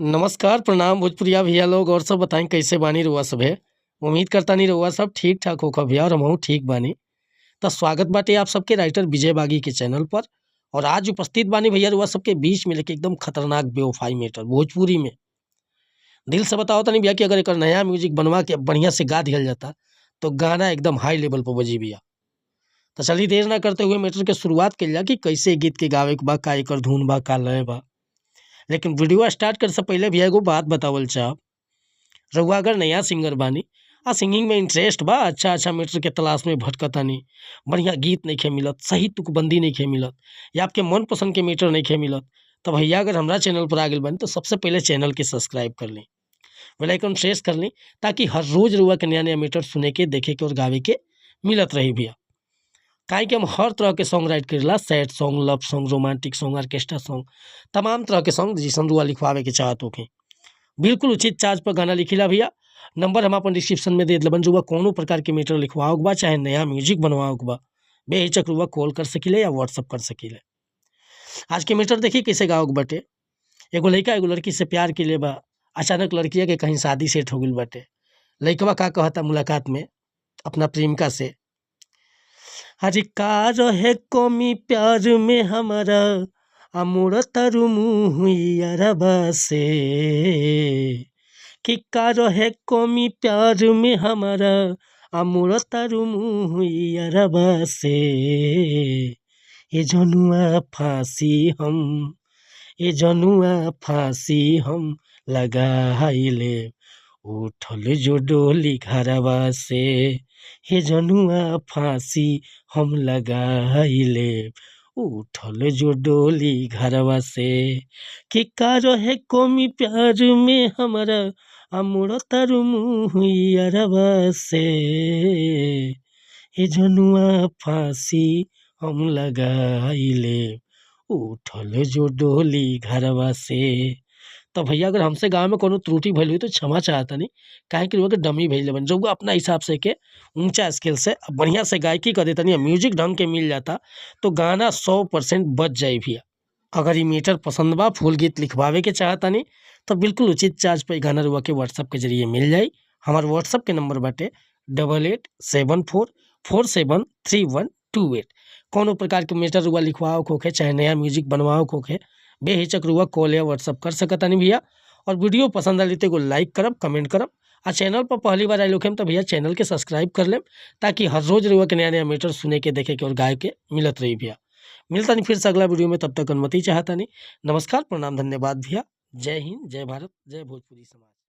नमस्कार, प्रणाम भोजपुरिया भैया लोग और सब बताई कैसे बानी रउआ सभे। उम्मीद करतानी रउआ सब ठीक-ठाक होखब भैया और हमहू ठीक बानी। त स्वागत बाटे आप सबके राइटर विजय बागी के चैनल पर और आज उपस्थित बानी भैया रउआ सबके बीच में लेके एकदम खतरनाक बेवफाई मैटर भोजपुरी में। दिल से बताओ तनी भैया कि अगर एकर नया म्यूजिक बनवा के बढ़िया से गा दिहल जाता तो गाना एकदम हाई लेवल पर बजी भैया। तो चलिए देर ना करते हुए मैटर के शुरुआत कइल जा कि कैसे गीत के गावे के बा, का एकर धुन बा, का लय बा। लेकिन वीडियो स्टार्ट करे से पहले भैया एगो बात बतावल चाहब। रउआ अगर नया सिंगर बानी आ सिंगिंग में इंटरेस्ट बा, अच्छा-अच्छा मैटर के तलाश में भटकतानी, बढ़िया गीत नइखे मिलत, सही तुकबंदी नइखे मिलत या आपके मनपसंद के मैटर नइखे मिलत, त भैया अगर हमरा चैनल पर आ गइल बानी तो सबसे पहले चैनल के सब्सक्राइब कर ली, बेल आइकन प्रेस कर ली ताकि हर रोज़ रउआ के नया-नया मैटर सुने के, देखे के और गावे के मिलत रही भैया। काहे कि हम हर तरह के सॉन्ग राइट करेला, sad song, love song, romantic song, orchestra song, तमाम तरह के सॉन्ग जैसन रउआ लिखवावे के चाहत होखी। बिल्कुल उचित चार्ज पर गाना लिखिला भैया। नंबर हम अपन डिस्क्रिप्शन में दे देले बानी। रउआ कौनो प्रकार के मैटर लिखवावे के बा चाहे नया म्यूजिक बनवावे के बा, बेहिचक रउआ कॉल कर सकीले या व्हाट्सएप कर सकीले। आज के मैटर देखी कैसे गावे के बाटे। एगो लइका एगो लड़की से प्यार कइले बा, अचानक लड़किया के कहीं शादी सेट हो गइल बाटे। लइकवा का कहता मुलाकात में अपना प्रेमिका से, अरे का रहे कमी प्यार में हमारा आ मोड़ तारू मुँह यारबा से, कि का रहे कमी प्यार में हमारा आ मोड़ तारू मुँह यारबा से, ए जनुआ फांसी हम, ए जनुआ फांसी हम लगाइले, उठल जो डोली घरवा से, हे जनुआ फांसी हम लगाइले, उठल जो डोली घरवा से, कि का रहे कमी प्यार में हमारा आ मोड़ तारू मुँह यारबा से, हे जनुआ फांसी हम लगाइले, उठल जो डोली घरवा से। तो भैया अगर हमसे गावे में कोनो त्रुटि भइल होई तो क्षमा चाहतानी, काहे कि रउआ के डमी भेजले बानी। रउआ अपना हिसाब से के ऊँचा स्केल से बढ़िया से गायकी कर देतानी आ म्यूजिक ढंग के मिल जाता तो गाना 100% बज जाई भैया। अगर ई मैटर पसंद बा, फुल गीत लिखवावे के चाहतानी तो बिल्कुल उचित चार्ज पर ई गाना रउआ के व्हाट्सएप के जरिए मिल जाई। हमार व्हाट्सएप के नंबर बाटे 8874473128। कौनो प्रकार के मैटर रउआ लिखवावे के होखे चाहे नया म्यूजिक बनवावे के होखे, बेहिचक रउआ कॉल या व्हाट्सएप कर सकतानी भैया। और वीडियो पसंद आइल त एगो लाइक करब, कमेंट करब आ चैनल पर पहली बार आइल होखेम त भैया चैनल के सब्सक्राइब कर लेम ताकि हर रोज़ रउआ के नया-नया मैटर सुने के, देखे के और गाए के मिलत रही भैया। मिलतानी फिर से अगला वीडियो में, तब तक अनुमति चाहतानी। नमस्कार, प्रणाम, धन्यवाद भैया। जय हिंद, जय भारत, जय भोजपुरी समाज।